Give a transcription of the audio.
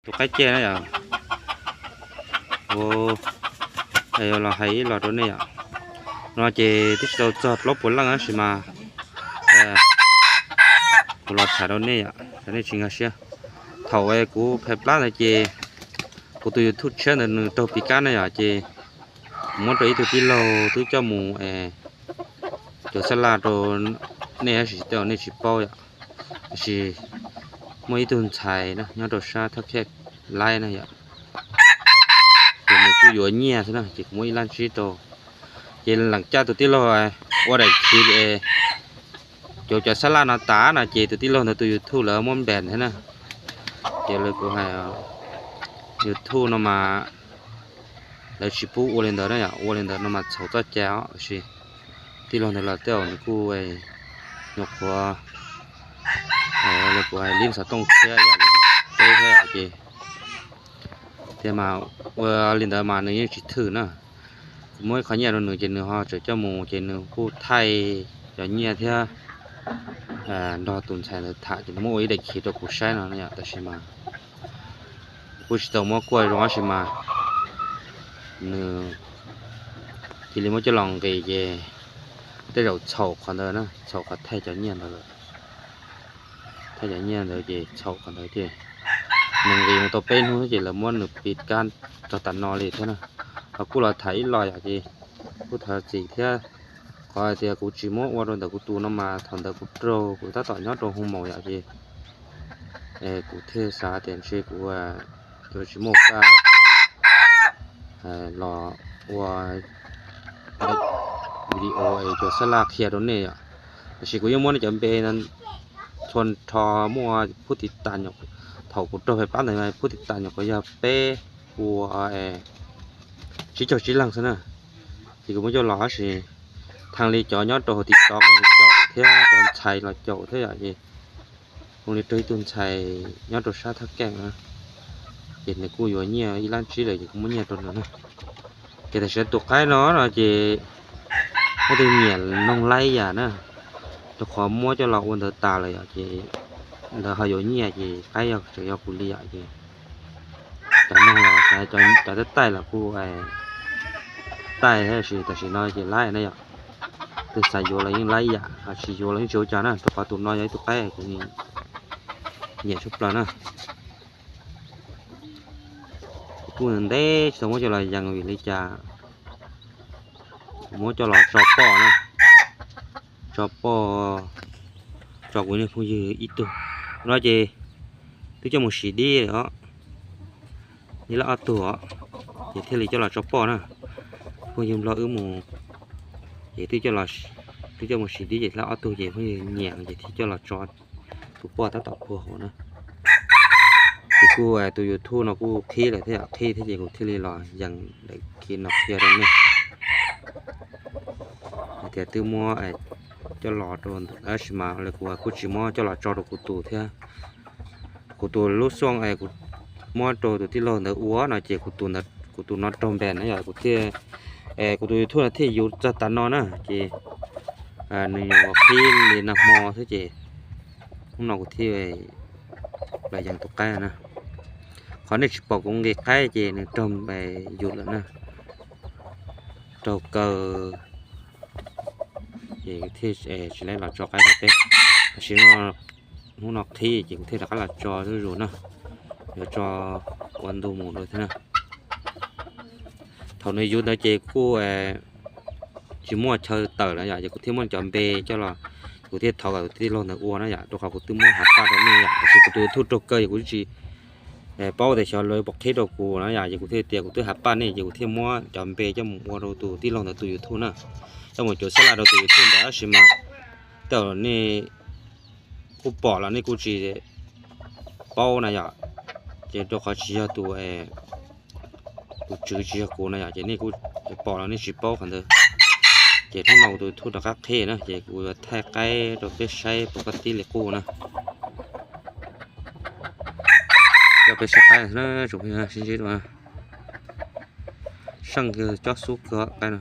Tus qaib ceg na yom. Ua, los hais ib los rau nej yom. No ces twb tsis tau txog plaub puas leej tab sis mas kuv los tham rau nej yom, nej tsis nkag siab. Thaum kuv phaim plab ntawd ces kuv tus YouTube tshiab ntawd nws raug piv kab na yom, ces kuv muab rau ib tug tij laug twb coj mus cuav xab laj rau nej tab sis tej zaum nej tsis paub yom. Tab sis muaj ib tug ntxhais na nyob rau sab Thab Khej Laib na yom, ces nws kuj yuav nyiaj xwb na ces kuv muab ib lab ntsib rau. Ces leem caj tus tij laug ua daim khiv cuav cov xab laj no tas no ces tus tij laug ntawd tus YouTube lawv muab npees thiab na. Ces lawv kuv hais YouTube no mas lawv tsis pub ua li ntawd na yom, ua li ntawd no mas txhaum txoj cai os. Tab sis tij laug ntawd los tej zaum nws kuj nyuam qhuav, lawv kuv hais lib xov tooj thiab yom, peb thiab yom ces tias mas ua li ntawd mas nws yeej tsis thwm na. Kuv muab ib qho nyiaj rau nws ces nws ho tseem coj mus ces nws kuj thaij cov nyiaj thiab nrog tus ntxhais ntawd tham ces nws muab ua ib daim khiv rau kuv saib no yom, tab sis mas kuj tsis tau muab kuaj zoo tab sis mas nws cia li muab coj los nqis ces tej zaum txhaum qhov ntawd na, txhaum qhov thaij cov nyiaj ntawd lawm. Thaij cov nyiaj ntawd ces txhaum qhov ntawd ces nws nqis mus tau peb hnub ces lawv muab nws piv kab txog tas no li thiab na. Ho kuj los tham ib los yom ces kuj thov txim thiab. Qhov hais tias kuv tsis muab ua rau ntawm kuv tus no mas thaum ntawd kuv raug kuv tab tom nyob rau hoo maum yom ces kuv thiaj xav tias ntshe kuv yuav tsis muaj kaj los ua video es cuav xab laj qhia rau nej yom. Tab sis kuv yeej muab nej cov npe txhua nrho muaj phub tiv tas, thaum kuv raug pab ntawd phub tiv tas nyuam qhuav yog peb puas tsib caug tsib leeg xwb na. Ces kuv muab coj los tab sis thaij li cov nyob rau hauv TikTok nws caum thiab cov ntxhais los caum thiab yom ces zoo li raug ib tug ntxhais nyob rau sab Thab Keej na, ces nws kuj yuav nyiaj ib lab ntsib lawm ces kuv muab nyiaj rau nws na. Ces tam sim tus qaib no no ces muaj tus nyiam noog laib yam na, rau qhov muab coj los ua ntawd tas lawm yom ces lawv ho yuav nyiaj ces qaib yog tseem yog kuv li yom ces cov noog los cov taij los kuj taij tab sis tam sim no ces laib na yom. Twb xav yuav los yeej laib yam, ho tsis yuav los yeej tsis ua cas na, rau qhov tus no yog ib tug qaib kuv nyiam tshaj plaws na. Kuj ntev tsis tau muab coj los yees vim li cas, kuv muab coj los tso poj na, tso poj, tso kuv niag phooj ywg ib tug no ces twb coj mus sim dib os, ib lab ob tug os, ces thiaj li coj los tso poj na. Phooj ywg nplog wb mus, ces twb coj mus sim dib ces lab ob tug ces phooj ywg nyiam ces thiaj coj los tso tus poj tab tom puag hauv na. Ces kuj tus YouTube no kuj qhib lawm thiab, qhib thiab ces kuv thiaj li los yees daim khiv no qhia rau nej hais tias twb muab coj los rau tab sis mas kuv kuj tsis muab coj los tso rau kuv tus thiab. Kuv tus lub xuaj es kuv muab rau tus tij laug ntawd ua no ces kuv tus no raug npees na yom, kuv thiaj, kuv tus YouTube no thiaj yuav txog tav no na ces nws nyuam qhuav qhib li nag hmo xwb ces hnub no kuv thiaj los yees tus qaib na. Qhov nej tsis pom kuv nqis qaib ces nws raug npe yus lawm na, raug kaw, ces thiaj tsis laib los tso qaib rau peb. Tam sim no hnub no qhib ces kuv thiaj rov qab los tso zuj zus na, yuav tso ua ntu mus rau thiab na. Thaum nws yuav ntawd ces kuj tsis muaj chaw tawm lawm yom, ces kuv thiaj muab cov npe coj los, kuv thiaj thov kom tus tij laug ntawd ua na yom, rau qhov kuv twb muab hav paj rau nej yom, tab sis kuv tus YouTube raug kaw ces kuv twb tsis paub tias xyov lawv puas qhib rau kuv na yom, ces kuv thiaj tias kuv twb hav paj nej ces kuv thiaj muab cov npe coj mus ua rau tus tij laug ntawd tus YouTube na, coj mus cuav xab laj rau tus YouTube ntawd tab sis mas tej zaum nej kuj pom los nej kuj tsis paub na yom, ces rau qhov tsis yog tus, tus tswv tsis yog kuv na yom, ces nej kuj pom los nej tsis paub qhov ntawd. Ces hnub no kuv tus YouTube rov qab qhib na, ces kuv yuav thaij qaib rau peb saib puas koj tib li qub na. Coj peb saib qaib na, tsoom phooj ywg sib ntsib dua. Seej kawg, cob xub kawg qaib no.